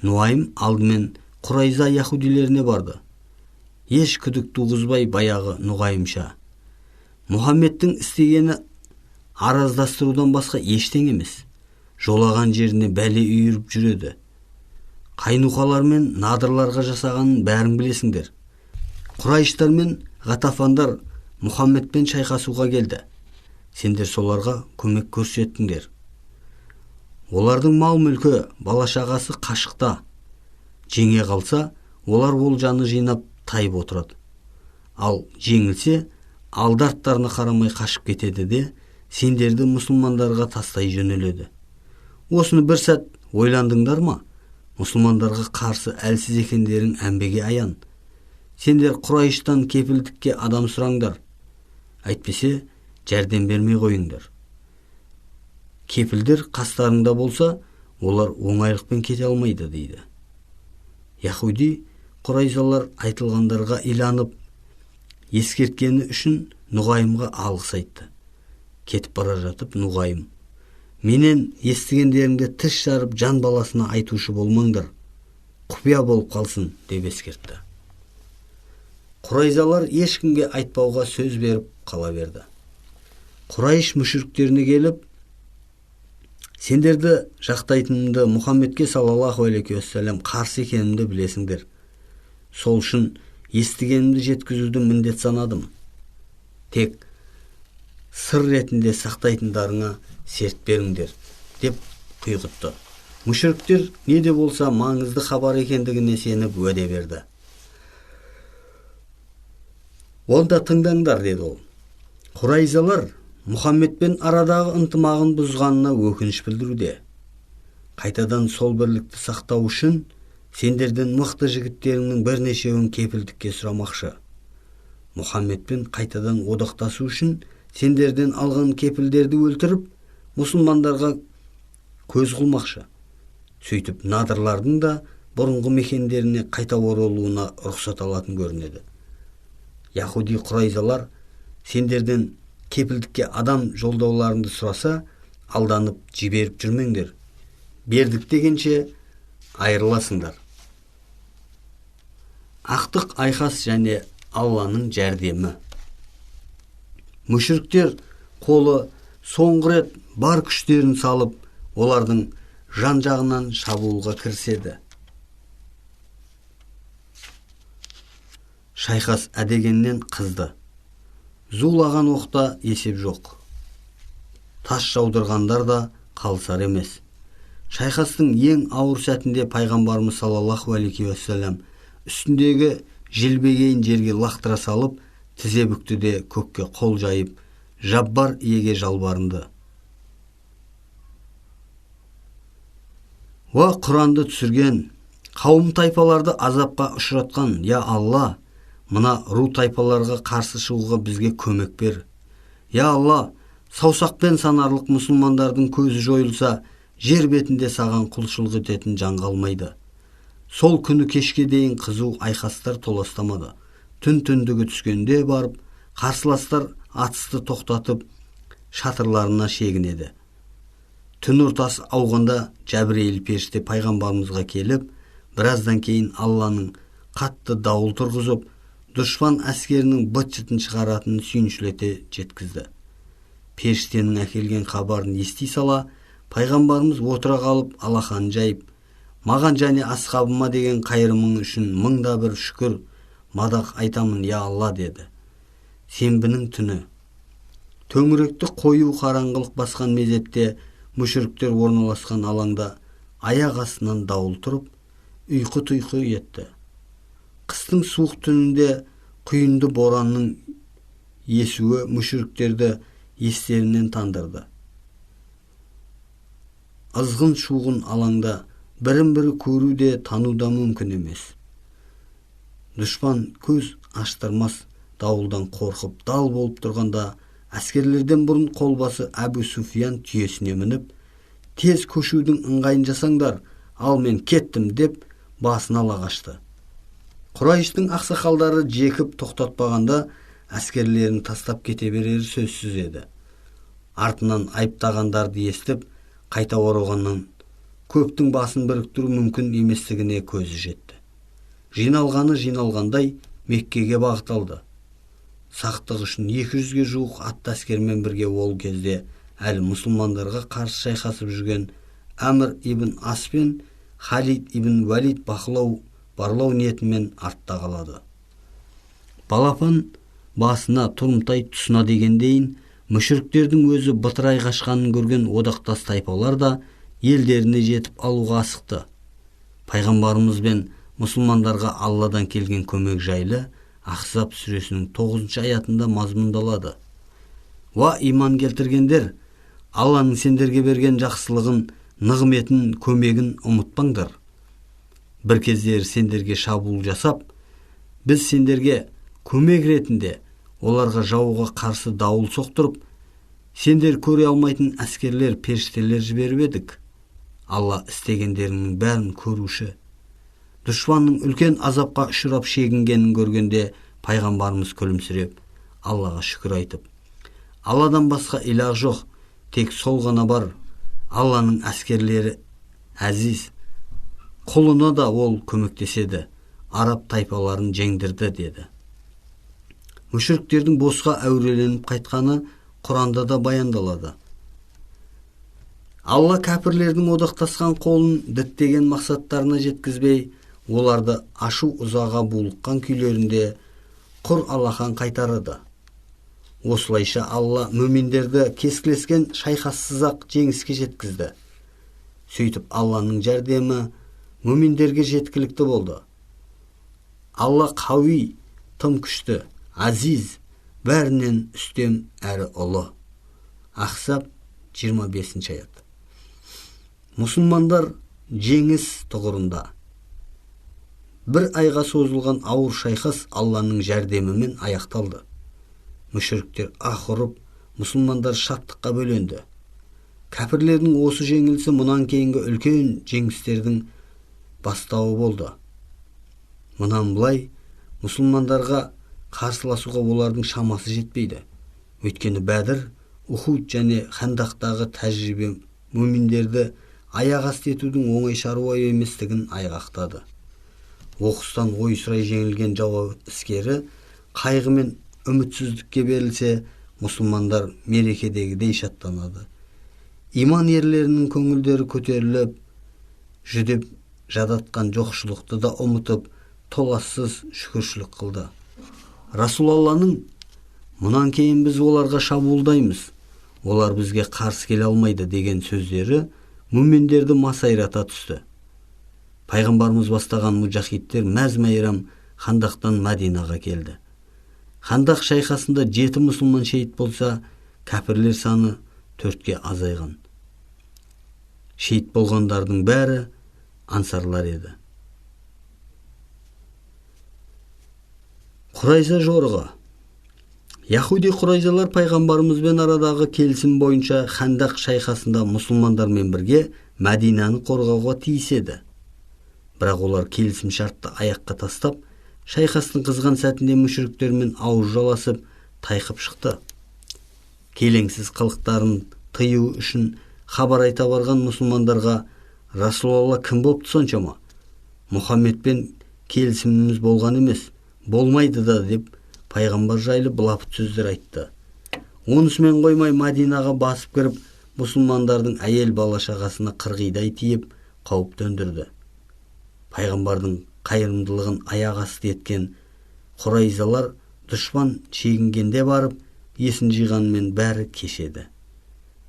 Нуайым алдымен Құрайза яхудилеріне барды. Еш күдік туғызбай баяғы Нуғайымша: Мұхаммедтің істегені араздастырудан басқа ештеңе емес. Жолаған жеріне бәле үйіріп жүреді. Қайнұқалар мен надырларға жасағанын бәрін білесіңдер. Құрайыштар мен Ғатафандар Мұхаммедпен шайқасуға келді. Сендер соларға көмек көрсеттіңдер. Олардың мал-мүлкі, бала-шағасы қашықта. Жеңе қалса, олар олжаны жинап тайып отырады. Ал жеңілсе, алды арттарына қарамай қашып кетеді де, сендерді мұсылмандарға тастай жөнеледі. Осыны бір сәт ойландыңдар ма? Мұсылмандарға қарсы әлсіз екендерің әмбеге аян. Сендер Құрайыштан кепілдікке адам сұраңдар. Әйтпесе, жәрдем бермей қойыңдар. Кепілдер қастарыңда болса, олар оңайлықпен кете алмайды, дейді. Яхуди Құрайзалар айтылғандарға иланып, ескерткені үшін Нұғайымға алғыс айтты. Кетіп бара жатып Нұғайым: менен естігендеріңді тіс жарып жан баласына айтушы болмаңдар, құпия болып қалсын, деп ескертті. Құрайзалар ешкімге айтпауға сөз беріп қала берді. Құрайш мүшіріктеріне келіп, сендерді жақтайтынымды, Мұхаммедке саллаллаху алейхи уассалам қарсы екенімді білесіңдер. Сол үшін естігенімді жеткізуді міндет санадым. Тек сыр ретінде сақтайтындарыңа серт беріңдер, деп құйғытты. Мүшіріктер не де болса маңызды хабар екендігіне сеніп уәде берді. Онда тыңдаңдар, деді ол. Құрайзалар Мұхаммедпен арадағы ынтымағын бұзғанына өкініш білдіруде. Қайтадан сол бірлікті сақтау үшін сендерден мықты жігіттеріңнің бірнешеуін кепілдікке сұрамақшы. Мұхаммедпен қайтадан одақтасу үшін сендерден алған кепілдерді өлтіріп, мұсылмандарға көз қылмақшы. Сөйтіп надырлардың да бұрынғы мекендеріне қайта оралуына рұқсат алатын көрінеді. Яхуди Құрайзалар сендерден кепілдікке адам жолдауларыңды сұраса, алданып жіберіп жүрмеңдер. Бердік дегенше айырыласыңдар. Ақтық айқас және Алланың жәрдемі. Мүшіріктер қолы соңғы рет бар күштерін салып, олардың жан жағынан шабуылға кіріседі. Шайқас әдегеннен қызды. Зулаған оқта есеп жоқ. Тас жаудырғандар да қалысар емес. Шайқастың ең ауыр сәтінде пайғамбарымыз саллаллаху алейхи уассалам үстіндегі желбегейін жерге лақтыра салып, тізе бүкті де көкке қол жайып, Жаббар иеге жалбарынды. Уа Құранды түсірген, қауым тайпаларды азапқа ұшыратқан, я Алла, мына ру тайпаларға қарсы шығуға бізге көмек бер. Я Алла, саусақпен санарлық мұсылмандардың көзі жойылса, жер бетінде саған құлшылық ететін жан қалмайды. Сол күні кешке дейін қызу айқастар толастамады. Түн түндігі түскенде барып, қарсыластар атысты тоқтатып, шатырларына шегінеді. Түн ортасы ауғанда Жәбірейіл періште пайғамбарымызға келіп, біраздан кейін Алланың қатты дауыл тұрғызып, дұшпан әскерінің быт-шытын шығаратынын сүйіншілете жеткізді. Періштенің әкелген хабарын ести сала, пайғамбарымыз отыра қалып алақанын жайып, маған және асхабыма деген қайырымың үшін мыңда бір шүкір, мадақ айтамын, я Алла, деді. Сенбінің түні. Төңіректі қою қараңғылық басқан мезетте мүшіріктер орналасқан алаңда аяқ астынан дауыл тұрып, ұйқы-тұйқы етті. Қыстың суық түнінде құйынды боранның есуі мүшіріктерді естерінен тандырды. Ызғын шуғын алаңда бірін-бірі көру де тану да мүмкін емес. Дұшпан көз аштырмас дауылдан қорқып дал болып тұрғанда әскерлерден бұрын қолбасы Әбу Суфиян түйесіне мініп, тез көшудің ыңғайын жасаңдар, ал мен кеттім деп басын ала қашты. Құрайыштың ақсақалдары жекіп тоқтатпағанда әскерлерін тастап кете берері сөзсіз еді. Артынан айыптағандарды естіп, қайта оралғаннан Көптің басын біріктіру мүмкін еместігіне көзі жетті. Жиналғаны жиналғандай Меккеге бағыт алды. Сақтық үшін 200-ге жуық атты әскермен бірге ол кезде әлі мұсылмандарға қарсы шайқасып жүрген Әмір ибн Ас пен Халид ибн Валид бақылау барлау ниетімен артта қалады. Балапан басына, тұрымтай тұсына дегендейін, мүшіріктердің өзі бытырай қашқанын көрген одақтас тайпалар да елдеріне жетіп алуға асықты. Пайғамбарымыз бен мұсылмандарға Алладан келген көмек жайлы Ахзаб сүресінің 9 аятында мазмұндалады. Уа иман келтіргендер, Алланың сендерге берген жақсылығын, нығметін, көмегін ұмытпаңдар. Бір кездері сендерге шабуыл жасап, біз сендерге көмек ретінде оларға жауға қарсы дауыл соқтырып, сендер көре алмайтын әскерлер, періштелер жіберіп едік. Алла істегендеріңнің бәрін көруші. Дұшпанның үлкен азапқа ұшырап шегінгенін көргенде пайғамбарымыз күлімсіреп, Аллаға шүкір айтып, Алладан басқа илах жоқ, тек сол ғана бар. Алланың әскерлері әзиз, құлына да ол көмектеседі, араб тайпаларын жеңдірді деді. Мүшіріктердің босқа әуреленіп қайтқаны Құранда да баяндалады. Алла кәпірлердің одақтасқан қолын діттеген мақсаттарына жеткізбей, оларды ашу ұзаға булыққан күйлерінде құр алақан қайтарады. Осылайша Алла мүминдерді кескілескен шайқассыз-ақ жеңіске жеткізді. Сөйтіп Алланың жәрдемі мүминдерге жеткілікті болды. Алла қауи, тым күшті, азиз, бәрінен үстем әрі ұлы. Ахзаб 25 аят. Мұсылмандар жеңіс тұғырында. Бір айға созылған ауыр шайқас Алланың жәрдемімен аяқталды. Мүшіріктер ах ұрып, мұсылмандар шаттыққа бөленді. Кәпірлердің осы жеңілісі мұнан кейінгі үлкен жеңістердің бастауы болды. Мұнан былай мұсылмандарға қарсыласуға олардың шамасы жетпейді. Өйткені Бәдір, Ухуд және Хандақтағы тәжірибе мүминдерді аяқ асты етудің оңай шаруа еместігін айғақтады. Оқыстан ойсырай жеңілген жау іскері қайғы мен үмітсіздікке берілсе, мұсылмандар мерекедегідей шаттанады. Иман ерлерінің көңілдері көтеріліп, жүдеп жадатқан жоқшылықты да ұмытып, толассыз шүкіршілік қылды. Расулалланың мұнан кейін біз оларға шабуылдаймыз, олар бізге қарсы келе алмайды деген сөздері мүминдерді масайрата түсті. Пайғамбарымыз бастаған мужахидтер мәз-мәйрам Хандақтан Мәдинаға келді. Хандақ шайқасында 7 мұсылман шейіт болса, кәпірлер саны 4-ке азайған. Шейіт болғандардың бәрі ансарлар еді. Құрайза жорығы. Яхуди құрайзалар пайғамбарымызбен арадағы келісім бойынша Хандақ шайқасында мұсылмандармен бірге Мәдинаны қорғауға тиіс еді. Бірақ олар келісім шартты аяққа тастап, шайқастың қызған сәтінде мүшіріктермен ауыз жаласып, тайқып шықты. Келеңсіз қылықтарын тыю үшін хабар айта барған мұсылмандарға Расулалла кім бопты соншама? Мұхаммедпен келісіміміз болған емес, болмайды да деп пайғамбар жайлы былапыт сөздер айтты. Онысымен қоймай Мәдинаға басып кіріп, мұсылмандардың әйел бала шағасына қырғидай тиіп, қауіп төндірді. Пайғамбардың қайырымдылығын аяқ асты еткен құрайзалар дұшпан шегінгенде барып, есін жиғанмен бәрі кешеді.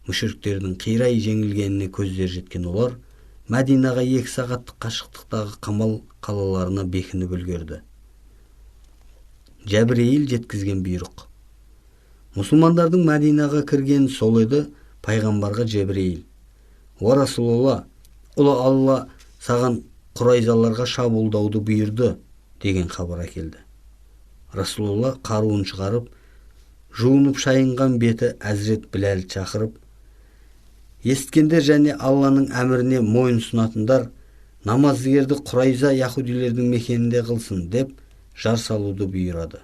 Мүшіріктердің қирай жеңілгеніне көздері жеткен олар Мәдинаға 2 сағаттық қашықтықтағы қамал қалаларына бекініп үлгерді. Жәбірейіл жеткізген бұйрық. Мұсылмандардың Мәдинаға кірген сол еді, пайғамбарға Жәбірейіл: «Уа Расулалла, ұлы Алла саған құрайзаларға шабуылдауды бұйырды» деген хабар әкелді. Расулалла қаруын шығарып, жуынып шайынған беті Әзірет Біләл шақырып, есіткендер және Алланың әміріне мойын ұсынатындар намаздігерді Құрайза яхудилердің мекенінде қылсын деп жар салуды бұйырады.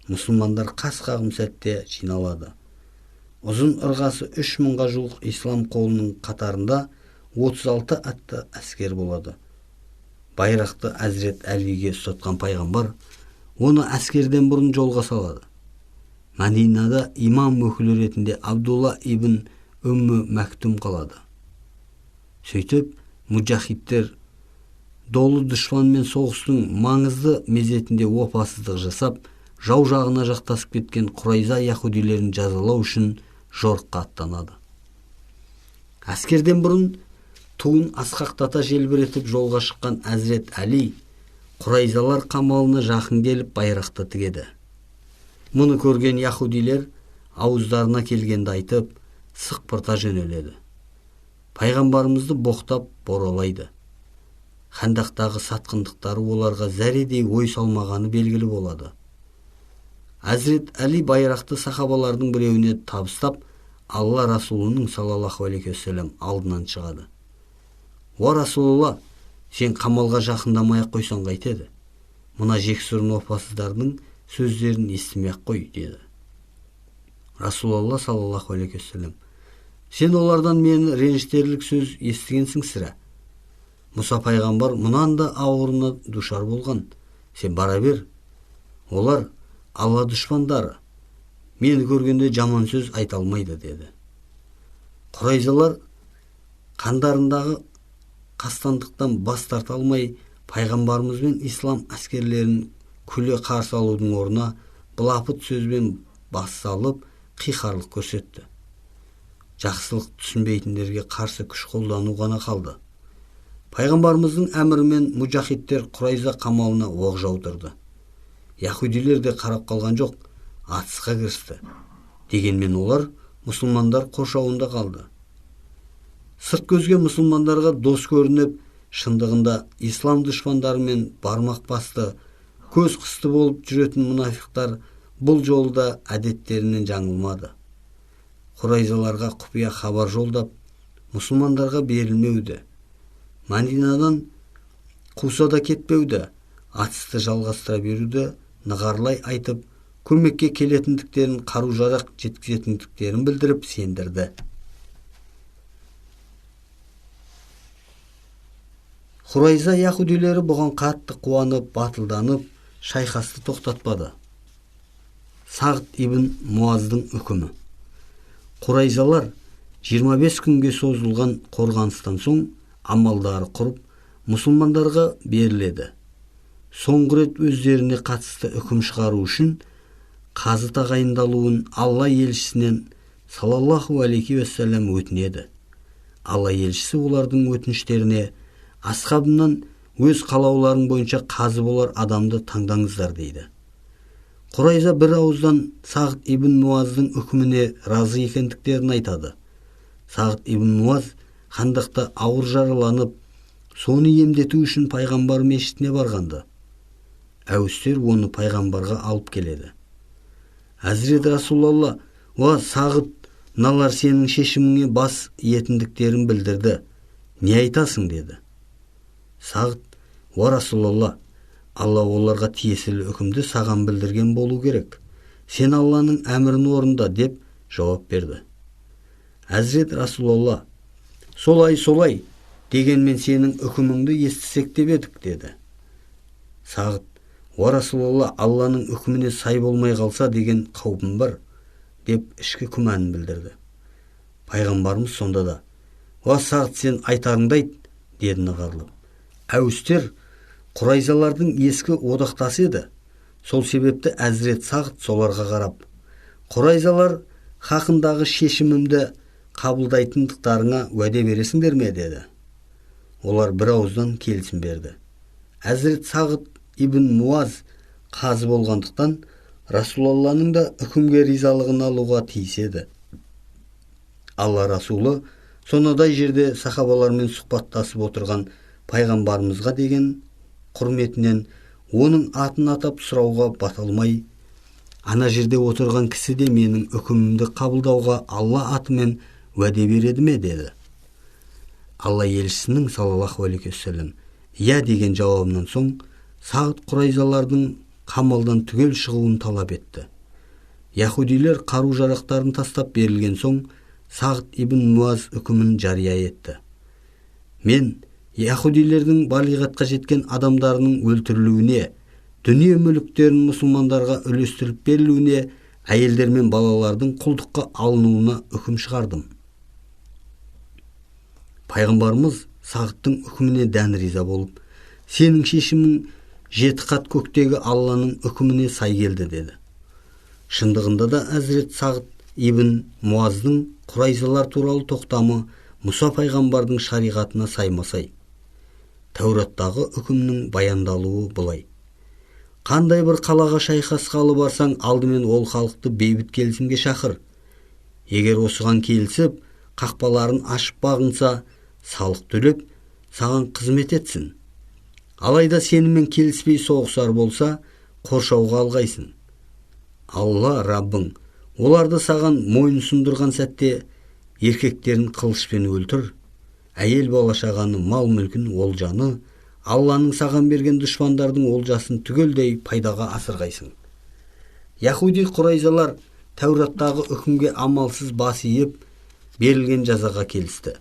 Мұсылмандар қас қағым сәтте жиналады. Ұзын ырғасы 3000-ға жуық ислам қолының қатарында 36 атты әскер болады. Байрақты Әзірет Әлиге ұстатқан пайғамбар оны әскерден бұрын жолға салады. Мәдинада имам өкілі ретінде Абдулла ибн Үммі Мәктум қалады. Сөйтіп, мужахидтер долы дұшпанмен соғыстың маңызды мезетінде опасыздық жасап, жау жағына жақтасып кеткен Құрайза яхудилерін жазалау үшін жорыққа аттанады. Әскерден бұрын туын асқақтата желбіретіп жолға шыққан Әзірет Әли Құрайзалар қамалына жақын келіп байрақты тігеді. Мұны көрген яхудилер ауыздарына келгенді айтып, сықпырта жөнеледі. Пайғамбарымызды боқтап боралайды. Хандақтағы сатқындықтары оларға зәредей ой салмағаны белгілі болады. Әзірет Әли байрақты сахабалардың біреуіне табыстап, Алла Расулының саллаллаху алейхи уассалам алдынан шығады. Уа Расулалла, сен қамалға жақындамай-ақ қойсаң қайтеді? Мына жексұрын опасыздардың сөздерін естімей-ақ қой, деді. Расулалла саллаллаху алейхи уассалам, сен олардан мені ренжітерлік сөз естігенсің сірә. Мұса пайғамбар мұнан да ауырына душар болған. Сен бара бер. Олар Алла дұшпандары. Мені көргенде жаман сөз айта алмайды, деді. Құрайзалар қандарындағы қастандықтан бас тарта алмай, пайғамбарымыз бен ислам әскерлерін күле қарсы алудың орнына былапыт сөзбен бас салып, қиқарлық көрсетті. Жақсылық түсінбейтіндерге қарсы күш қолдану ғана қалды. Пайғамбарымыздың әмірімен мужахидтер Құрайза қамалына оқ жаудырды. Яхудилер де қарап қалған жоқ, атысқа кірісті. Дегенмен олар мұсылмандар қоршауында қалды. Сырт көзге мұсылмандарға дос көрініп, шындығында ислам дұшпандарымен бармақ басты, көз қысты болып жүретін мұнафиқтар бұл жолы да әдеттерінен жаңылмады. Құрайзаларға құпия хабар жолдап, мұсылмандарға берілмеуді, Мәдинадан қуса да кетпеуді, атысты жалғастыра беруді нығарлай айтып, көмекке келетіндіктерін, қару-жарақ жеткізетіндіктерін білдіріп сендірді. Құрайза яхудилері бұған қатты қуанып, батылданып, шайқасты тоқтатпады. Сағд ибн Муаздың үкімі. Құрайзалар 25 күнге созылған қорғаныстан соң амалдары құрып, мұсылмандарға беріледі. Соңғы рет өздеріне қатысты үкім шығару үшін қазы тағайындалуын Алла елшісінен саллаллаху алейхи уассалам өтінеді. Алла елшісі олардың өтініштеріне асхабымнан өз қалауларың бойынша қазы болар адамды таңдаңыздар дейді. Құрайза бір ауыздан Сағд ибн Муаздың үкіміне разы екендіктерін айтады. Сағд ибн Муаз хандақта ауыр жараланып, соны емдету үшін пайғамбар мешітіне барғанды. Әуістер оны пайғамбарға алып келеді. Әзірет Расулалла, уа Сағд, мыналар сенің шешіміңе бас иетіндіктерін білдірді. Не айтасың, деді. Сағд, уа Расулалла, Алла оларға тиесілі үкімді саған білдірген болу керек. Сен Алланың әмірін орында, деп жауап берді. Әзірет Расулалла, солай, солай, дегенмен сенің үкіміңді естісек деп едік, деді. Сағд, уа Расулалла, Алланың үкіміне сай болмай қалса деген қаупім бар, деп ішкі күмәнін білдірді. Пайғамбарымыз сонда да, уа Сағд, сен айтарыңды айт, деді нығарлып. Әуістер Құрайзалардың ескі одақтасы еді. Сол себепті Әзірет Сағд соларға қарап, Құрайзалар хақындағы шешімімді қабылдайтындықтарыңа уәде бересіңдер ме, деді. Олар бір ауыздан келісім берді. Әзірет Сағд ибн Муаз қазы болғандықтан Расулалланың да үкімге ризалығын алуға тиіс еді. Алла Расулы сонадай жерде сахабалармен сұхбаттасып отырған пайғамбарымызға деген құрметінен оның атын атап сұрауға бата алмай, ана жерде отырған кісі де менің үкімімді қабылдауға Алла атымен уәде береді ме, деді. Алла елшісінің саллаллаху алейхи уассалам иә деген жауабынан соң Сағд Құрайзалардың қамалдан түгел шығуын талап етті. Яхудилер қару-жарақтарын тастап берілген соң Сағд ибн Муаз үкімін жария етті. Мен яхудилердің балиғатқа жеткен адамдарының өлтірілуіне, дүние мүліктерін мұсылмандарға үлестіріліп берілуіне, әйелдер мен балалардың құлдыққа алынуына үкім шығардым. Пайғамбарымыз Сағыттың үкіміне дән риза болып, сенің шешімің 7 қат көктегі Алланың үкіміне сай келді деді. Шындығында да Әзірет Сағыт ибн Муаздың Құрайзалар туралы тоқтамы Мұса пайғамбардың шариғатына саймасай. Тәураттағы үкімнің баяндалуы былай. Қандай бір қалаға шайқасқалы барсаң, алдымен ол халықты бейбіт келісімге шақыр. Егер осыған келісіп, қақпаларын ашып бағынса, салық төлеп, саған қызмет етсін. Алайда сенімен келіспей соғысар болса, қоршауға алғайсың. Алла Раббың оларды саған мойын сұндырған сәтте еркектерін қылышпен өлтір, әйел бала-шағаны, мал-мүлкін, олжаны, Алланың саған берген дұшпандардың олжасын түгелдей пайдаға асырғайсың. Яхуди Құрайзалар Тәураттағы үкімге амалсыз бас иіп, берілген жазаға келісті.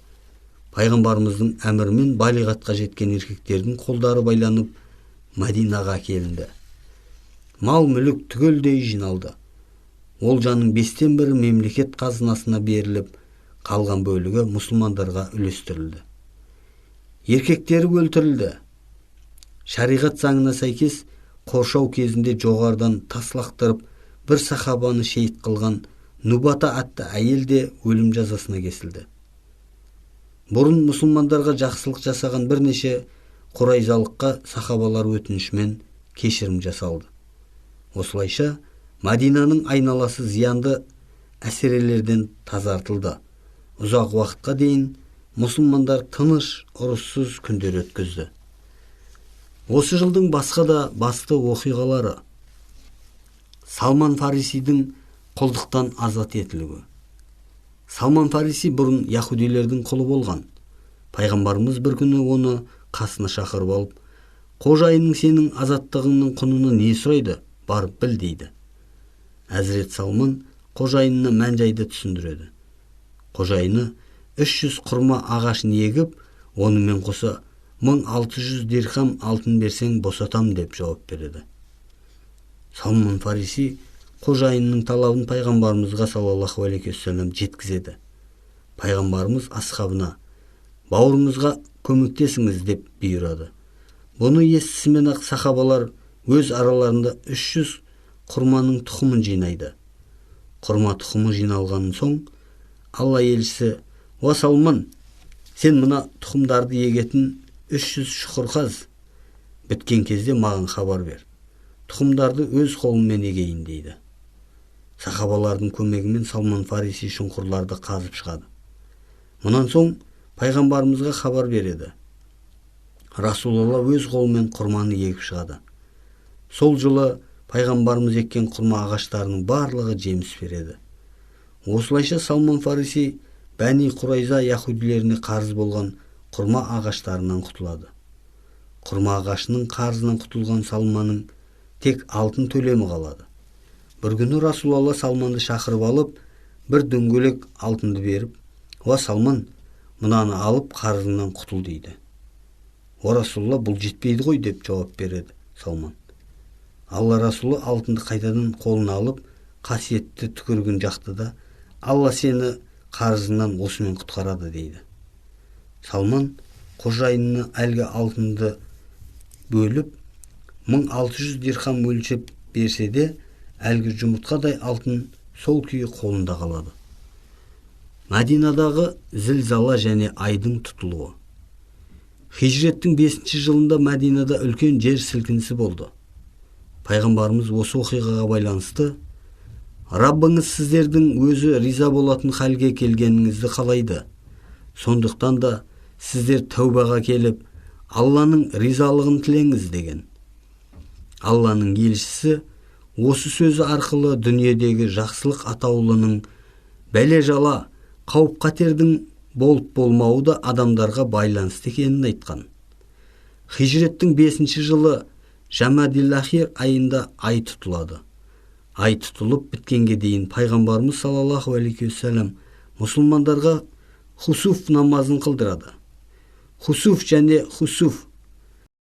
Пайғамбарымыздың әмірімен балиғатқа жеткен еркектердің қолдары байланып, Мәдинаға әкелінді. Мал-мүлік түгелдей жиналды. Олжаның 1/5 мемлекет қазынасына беріліп, қалған бөлігі мұсылмандарға үлестірілді. Еркектері өлтірілді. Шариғат заңына сәйкес қоршау кезінде жоғарыдан тас лақтырып, бір сахабаны шейіт қылған Нубата атты әйел де өлім жазасына кесілді. Бұрын мұсылмандарға жақсылық жасаған бірнеше құрайзалыққа сахабалар өтінішімен кешірім жасалды. Осылайша Мәдинаның айналасы зиянды әсірелерден тазартылды. Ұзақ уақытқа дейін мұсылмандар тыныш, ұрыссыз күндер өткізді. Осы жылдың басқа да басты оқиғалары: Салман Фарисидің құлдықтан азат етілуі. Салман Фариси бұрын яхудилердің құлы болған. Пайғамбарымыз бір күні оны қасына шақырып алып, қожайының сенің азаттығыңның құнына не сұрайды, барып біл дейді. Әзірет Салман қожайынына мән-жайды түсіндіреді. Қожайыны 300 құрма ағашын егіп, онымен қоса 1600 дирхам алтын берсең босатам деп жауап береді. Салман Фариси қожайынның талабын пайғамбарымызға саллаллаху алейхи уассалам жеткізеді. Пайғамбарымыз асхабына бауырымызға көмектесіңіз деп бұйырады. Бұны естісімен-ақ сахабалар өз араларында 300 құрманың тұқымын жинайды. Құрма тұқымы жиналған соң Алла елшісі: «Уа Салман, сен мына тұқымдарды егетін 300 шұқыр қаз, біткен кезде маған хабар бер. Тұқымдарды өз қолыммен егейін» дейді. Сахабалардың көмегімен Салман Фариси шұңқырларды қазып шығады. Мұнан соң пайғамбарымызға хабар береді. Расулалла өз қолымен құрманы егіп шығады. Сол жылы пайғамбарымыз еккен құрма ағаштарының барлығы жеміс береді. Осылайша Салман Фариси Бәни Құрайза яхудилеріне қарыз болған құрма ағаштарынан құтылады. Құрма ағашының қарызынан құтылған Салманның тек алтын төлемі қалады. Бір күні Расулалла Салманды шақырып алып, бір дөңгелек алтынды беріп, «Уа Салман, мынаны алып қарызыңнан құтыл» дейді. «Уа Расулалла, бұл жетпейді ғой» деп жауап береді Салман. Алла Расулы алтынды қайтадан қолына алып, қасиетті түкірігін жақты да, «Алла сені қарызыңнан осымен құтқарады» дейді. Салман қожайынына әлгі алтынды бөліп, 1600 дирхам өлшеп берсе де, әлгі жұмыртқадай алтын сол күйі қолында қалады. Мәдинадағы зілзала және айдың тұтылуы. Хижреттің 5 жылында Мәдинада үлкен жер сілкінісі болды. Пайғамбарымыз осы оқиғаға байланысты: «Раббыңыз сіздердің өзі риза болатын халге келгеніңізді қалайды. Сондықтан да сіздер тәубаға келіп, Алланың ризалығын тілеңіз» деген. Алланың елшісі осы сөзі арқылы дүниедегі жақсылық атаулының бәле-жала, қауіп-қатердің болып болмауы да адамдарға байланысты екенін айтқан. Хижреттің 5 жылы Жамадил-Ахир айында ай тұтылады. Ай тұтылып біткенге дейін пайғамбарымыз саллаллаху алейхи уассалам мұсылмандарға хусуф намазын қылдырады. Хусуф және Хусуф.